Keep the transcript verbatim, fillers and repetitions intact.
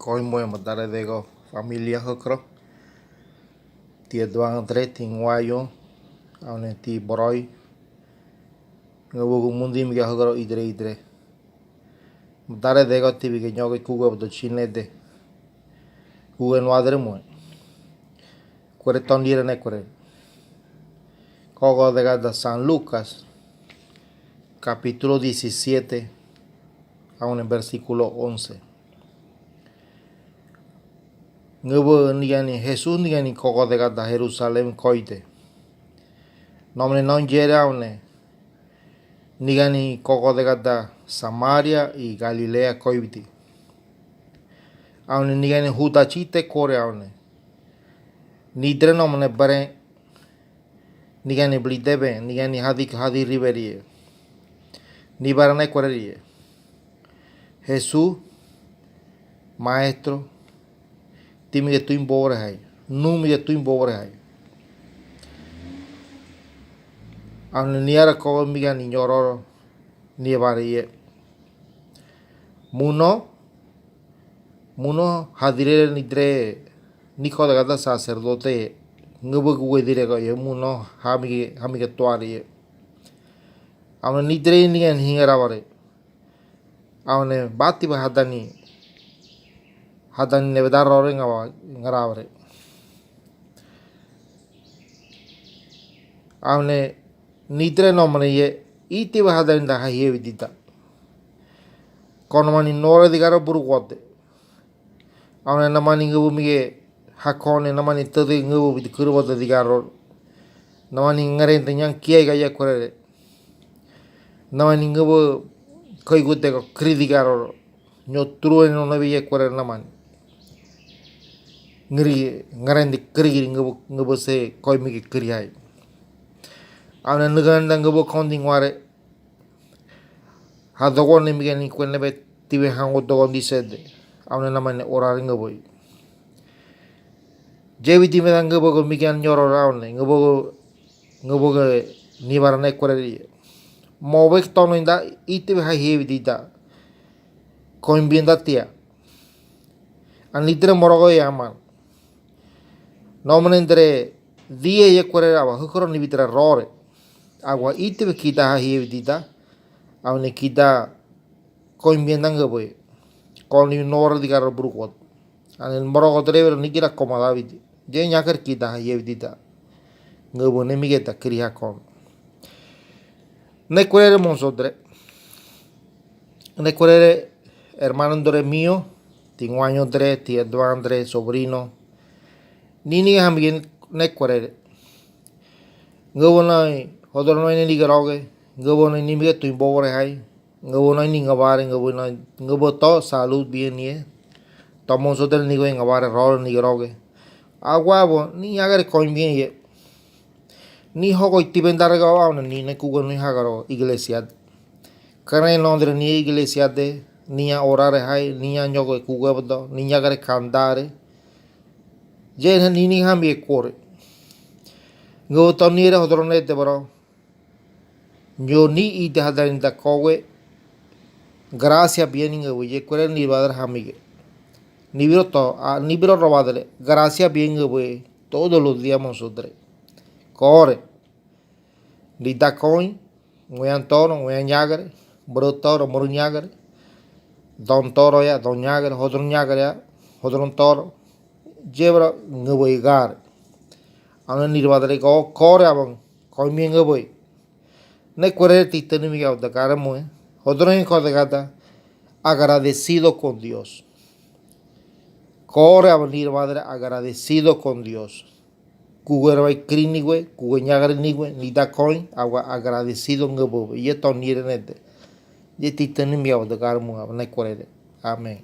Kónmue, madaredegwa, familia, hökero. Tié duandre, tié wáña, aune tié borói. Ngewugun mundimige hökero ídre ídre. Madaredegwa tiwíge ñoke kugebudo chinede. Kugenwaderemue. Kuere to niere nekuerere. Kokodegada San Lucas, capítulo diecisiete, aune versículo once. Ngewugun nigani, Jesús nigani kokodegada Jerusalén kóite. Nómene no injere aune nigani kokodegada Samaria y Galilea kóibidi. Aune nigani hudachite kóre aune. Nidre nómene bere, nigani blidebe, nigani hadi, hadi riberie. Nibara nekuererie. Jesús, Maestro, timige tuin bóbore hai, numige tuin bóbore hai. Aune niara kogo migani ñororo, niebare ye. Muno, muno hadirere nidre, nikodegada sacerdote, ngebugu dirego ye, muno hamige, hamige tuare ye. Aune nidre nigani hingarabare. Aune bati ba hadani, hadani nebedar rore ngawa, ngarabare. Aune nidre nómene ye, itiwe hadani da hahiye widida. Ko namaní nore digaro burukote. Aune namaní ngebu mige hakone, namaní tede ngebu bidi kurubote digaro. Namaní ngarende ñan kiai ga yekuerere. Namaní ngebu koigute ko kiri digaro. Ño turue no nebi yekuerere namaní. Ngiri, ngarende kiri giri ngebu, ngebu se koi mige kiri hai. Aune ngarende ngebu kondi nguare. Hadogo ne migani kuenebe tiwe hango dogo ndisede. Aune namaní orare ngeboi. Jebi tiwe da ngebu go migani ñororo aune. Ngebu go, ngebu go nibara nekuerere. Mobe tono inda itiwe hahiye widida. Koin bienda tia. Ani nidre morogo ye aman. Nómene ndre die yekuerere awa, hökero nibidra rore. Awa itiwe kida hahiye widida. Aune kida koin bienda ngeboi. Koni nore digaro burukot. Ani morogo dre wero nigira koma David. Je ñakar kida hahiye widida. Ngebu ne mige da kiri hakon. Nekuerere monsodre. Nekuerere hermano dre mío, tiñuaño dre, tiñuandre, sobrino. Nini hamige nekuerere. Ngebu nai, hodoro nai nini garoge, ngebu nai nini mige tuin bobore hai, ngebu nai ni ngabare, ngebu nai, ngebu to salud bien ye. To monsodre ni gue ngabare rore ni garoge. Aguabo, ni ñagare koin bien ye. Ni hogo itiben dare gawa, ni ne kugo ni hagaro iglesia. Kane nondre ni iglesia de, ni ña orare hai, ni ña ñogo kugebudo, ni ñagare kandare. Je ne ni ni hamige kore. Ngebu to niere hodoro nede boro. Ño ni ide hadarinda kowe, gracia bien ngebu, yekuerere nibadre hamige. Nibiro to, a, nibiro robadre, gracia bien ngebu, todo lo dia monsodre. Kore. Nida koin, nguean toro, nguean ñagare, boro toro, boro ñagare, don toro ya, don ñagare, hodoro ñagare ya, hodoro toro, jebra ngebu igare. Aune nibadre ko, kore aban, koin bien ngebu. Nekuerere titanimige aban dagare mue, hodoro in kodegada, agradecido con Dios. Kore aban nibadre agradecido con Dios. Kuguera bai kiri ni gue, kugue ñagare ni gue, nida koin, awa agradecido ngebu, ye to niere nede. Ye titanimige aban dagare mue, aban nekuerere. Amén.